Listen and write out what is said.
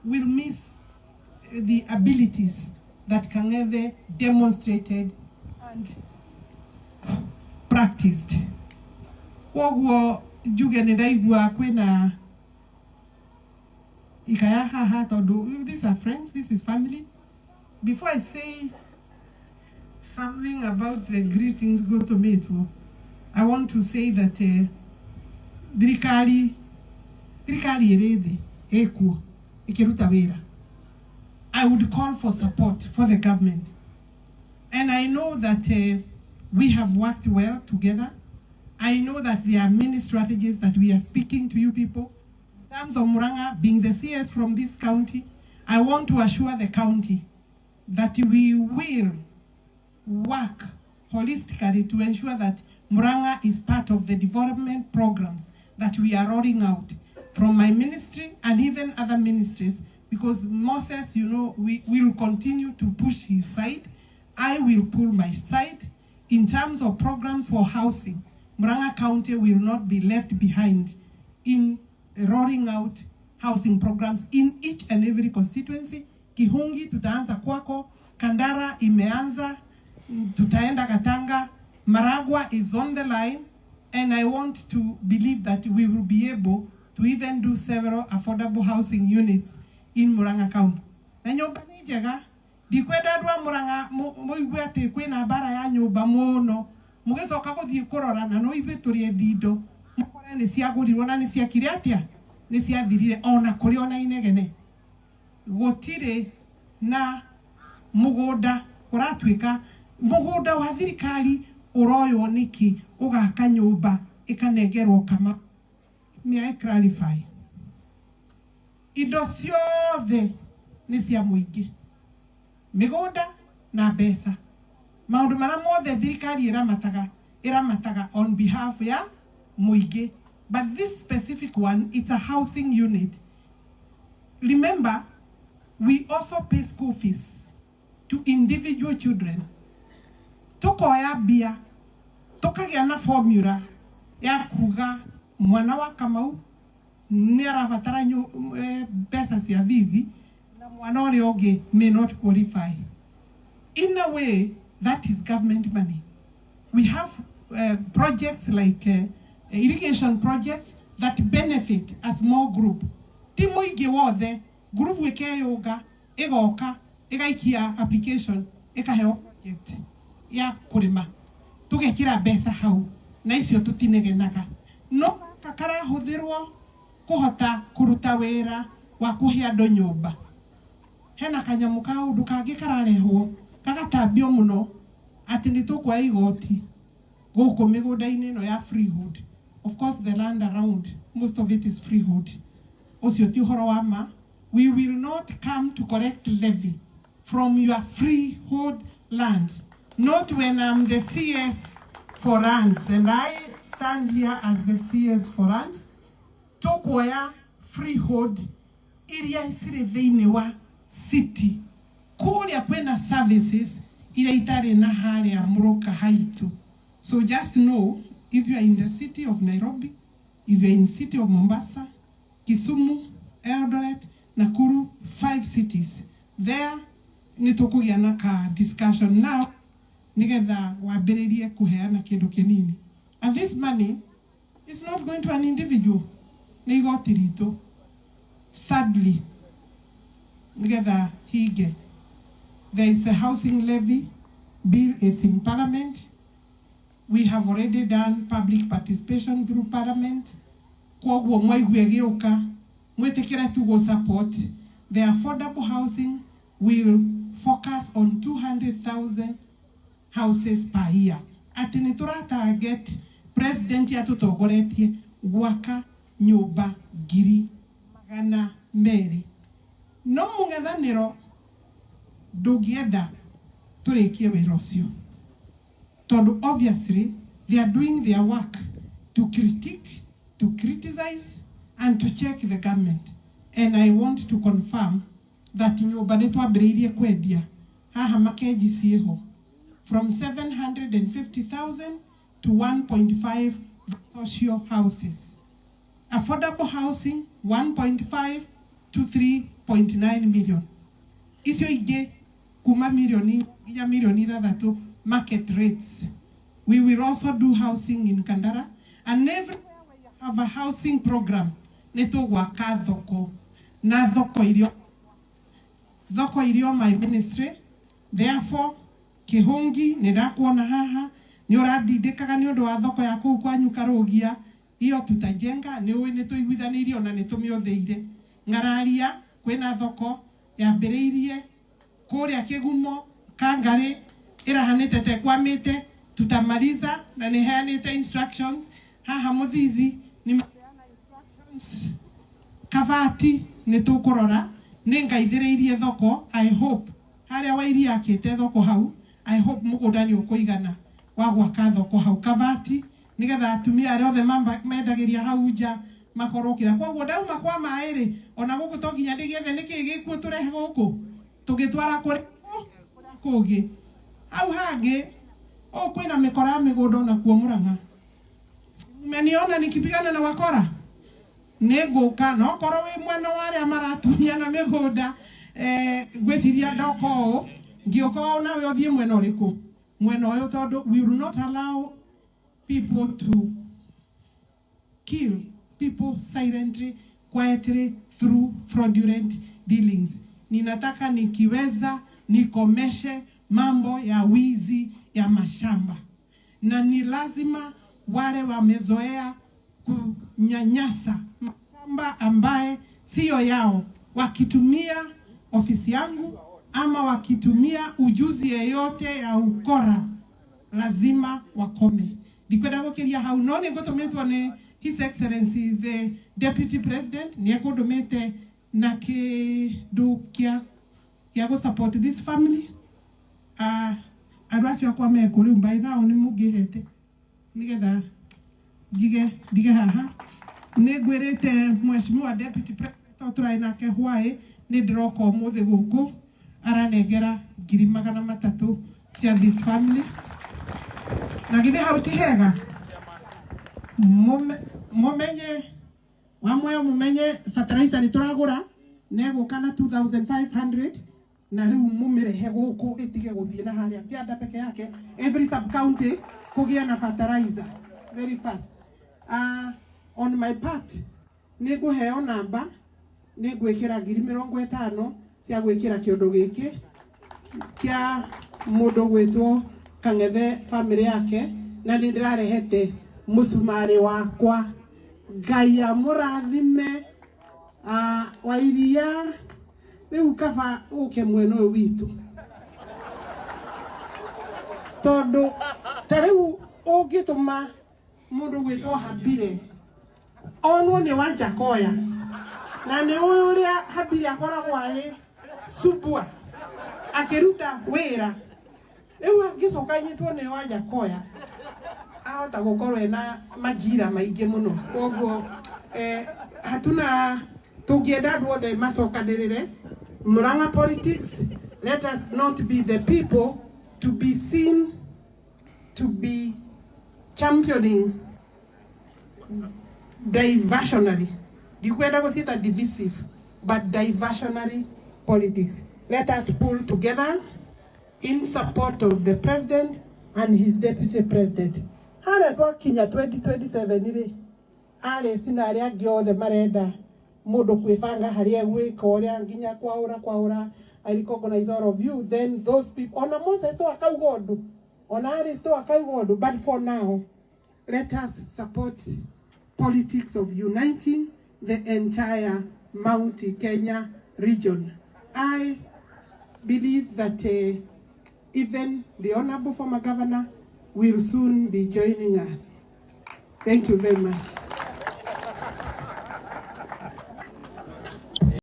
Will miss the abilities that Kang'ethe demonstrated and practiced. Koguo njuge nĩ ndaigua kwĩna ikaya haha tondũ these are friends, this is family. Before I say something about the greetings go to me too, I want to say that thirikari ĩrĩ thĩ ĩkuo ĩkĩruta wĩra. I would call for support for the government. And I know that we have worked well together. I know that there are many strategies that we are speaking to you people. In terms of Murang'a, being the CS from this county, I want to assure the county that we will work holistically to ensure that Murang'a is part of the development programs that we are rolling out from my ministry and even other ministries, because Moses, we will continue to push his side. I will pull my side. In terms of programs for housing, Murang'a County will not be left behind in rolling out housing programs in each and every constituency. Kihungi tutaanza kwako, Kandara imeanza, tutaenda Gatanga, Maragua is on the line, and I want to believe that we will be able to even do several affordable housing units in Murang'a County. Na nyũmba nĩ njega, ndikwenda andũ a Murang'a mũigue atĩ kwĩna mbara ya nyũmba mũno, mũgĩcoka gũthiĩ kũrora na no ithuĩ tũrĩ endi indo, mũkore nĩ ciagũrirwo na nĩ ciakire atĩa, nĩ ciathirire ona kũrĩ ona inegene. Gũtirĩ na mũgũnda ũratuĩka mũgũnda wa thirikari ũroywo nĩkĩ ũgaka nyũmba ĩkanengerwo kama. May I clarify? Indo ciothe nĩ cia mũingĩ, mĩgũnda na mbeca, maũndũ marĩa mothe thirikari ĩramataga ĩramataga on behalf ya mũingĩ, but this specific one, it's a housing unit. Remember, we also pay school fees to individual children. Tukoya mbia tukagĩa na formula ya kuga mwana wa Kamau nĩ arabatara mbeca cia bithi na mwana ũrĩa ũngĩ may not qualify. In a way, that is government money. We have projects like irrigation projects that benefit a small group. Ti mũingĩ wothe, group ĩkeyũnga ĩgoka ĩgaikia application ĩkaheo project ya kũrĩma, tũgekĩra mbeca hau na icio tũtinegenaga, no gaka karahũthĩrwo kũhota kũruta wĩra wa kũhe andũ nyũmba. Hena kanyamũ kaũndũ kangĩ kararehwo gagatambio mũno atĩ nĩ tũkuoya igoti gũkũ mĩgũnda-inĩ ĩno ya freehold. Of course, the land around, most of it is freehold. Ũcio ti ũhoro wa ma. We will not come to collect levy from your freehold land, not when I'm the CS for lands, and I stand here as the CS for lands. Tũkuoya freehold iria cirĩ thĩinĩ wa city kũrĩa kwĩna services iria itarĩ na harĩa mũrũka haitũ. So just know, if you are in the city of Nairobi, if you are in city of Mombasa, Kisumu, Eldoret, Nakuru, five cities there, nĩ tũkũgĩa na ka discussion now nĩgetha wambĩrĩrie kũheana kĩndũ kĩnini, and this money is not going to an individual, nĩ igoti ritũ. Thirdly, nĩgetha hinge, there is a housing levy bill is in parliament. We have already done public participation through parliament. Kwoguo mwaigua ĩgĩũka mwĩtĩkĩre tu gũ support. The affordable housing will focus on 200,000 houses per year, atĩ nĩ tũra target president atũtongoretie gwaka nyũmba 200,000, no mũng'ethanĩro ndũngĩenda tũrĩkie wĩra ũcio tondũ obviously they are doing their work to critique, to criticize and to check the government. And I want to confirm that nyũmba nĩ twambĩrĩirie kwendia haha Makenji ciĩho from 750,000 to 1.5 social houses, affordable housing 1.5. to 3.9 million. Icio ingĩ kuma milioni nginya milioni 6 market rates. We will also do housing in Kandara, and everywhere we have a housing program nĩ tũgwaka thoko na thoko irio, thoko irio my ministry. Therefore Kihungi, nĩ ndakuona haha nĩ ũrandindĩkaga nĩ ũndũ wa thoko ya kũu kwanyu Karũgia, iyo tutajenga, nĩ ũĩ nĩ tũiguithanĩirie ona nĩ tũmĩothĩire. Ng'araria kwĩna thoko yambĩrĩirie kũrĩa Kĩgumo Kangarĩ ĩrahanĩte ta ĩkwamĩte, tutamaliza na nĩ heanĩte instructions haha Mũthithi nĩ instructions. Kabati nĩ tũkũrora, nĩ ngaithĩrĩirie thoko. I hope harĩa Wairia akĩte thoko hau, I hope mũgũnda nĩ ũkũigana wa gwaka thoko hau Kabati, nigetha atumia arĩa othe mendagĩria hau nja makorwo kĩra. Koguo ndauma kwa maĩ rĩ, ona gũkũ to nginya ndĩgĩethe nĩkĩĩ gĩkuo tũrehe gũkũ tũgĩtwara kũrĩa kũngĩ. Hau hangĩ ũũ kwĩna mĩkora ya mĩgũnda onakuo Mũrang'a. Mmeniona nikipigana na wakora, nĩ ngũka no korwo wĩ mwena wa arĩa maratunyana mĩgũnda, ngwĩciria ndoka ũũ ngĩũka ũũ nawe ũthiĩ mwena ũrĩkũ, mwena ũyũ, tondũ we will not allow people to kill people silently, quietly through fraudulent dealings. Ninataka nikiweza nikomeshe mambo ya wizi ya mashamba, na ni lazima wale wamezoea kunyanyasa mashamba ambaye siyo yao, wakitumia ofisi yangu ama wakitumia ujuzi yeyote ya ukora, lazima wakome. Ndikwenda gukiria hau, no nĩ ngũtũmĩtwo nĩ His Excellency the Deputy President, nĩ ekũndũmĩte na kĩndũ kĩa gũ support this family. Andũ acio akwa mekũ rĩu by now nĩ mũngĩhete nĩgetha njige ndige haha. Nĩ ngwĩrĩte Mheshimiwa Deputy President tondũ tũrarĩ nake hwaĩ, nĩ ndĩroka ũmũthĩ gũkũ aranengera 300,000 cia this family. Na githĩ hau ti hega? Mumenye wa muoyo, mumenye fertilizer nĩ tũragũra negũka na 2500, na rĩu mũmĩrehe gũkũ ĩtige gũthiĩ na harĩa kĩanda peke yake. Every sub county kũgĩa na fertilizer very fast. On my part nĩ ngũheo namba, nĩ ngwĩkĩra 50,000 cia gwĩkĩra kĩũndũ gĩkĩ kĩa mũndũ gwĩtwo Kang'ethe family yake, na nĩ ndĩrarehete mũcumarĩ wakwa. Ngai amũrathime. Wairia rĩu kaba ũke mwena ũyũ witũ, tondũ ta rĩu ũngĩtũma mũndũ gwĩtwo Habire onwo nĩ Wanjakoya, na nĩ ũĩ ũrĩa Habire akoragwo arĩ subua akĩruta wĩra, rĩu angĩcoka anyitwo nĩ Wanjakoya ahota gũkorwo ena majira maingĩ mũno. Koguo hatuna tũngĩenda andũ othe macokanĩrĩre. Murang'a politics, let us not be the people to be seen to be championing diversionary, ndikwenda gũciĩta divisive, but diversionary politics. Let us pull together in support of the president and his deputy president. Harĩa twakinya 2027 rĩ, Alice na arĩa angĩ othe marenda mũndũ kwĩbanga harĩa egwĩka ũrĩa nginya kwaũra kwaũra, I recognize all of you. Then those people, ona Moses to akauga ũndũ, ona Alice to akauga ũndũ, but for now let us support politics of uniting the entire Mount Kenya region. I believe that even the Honorable former governor will soon be joining us. Thank you very much.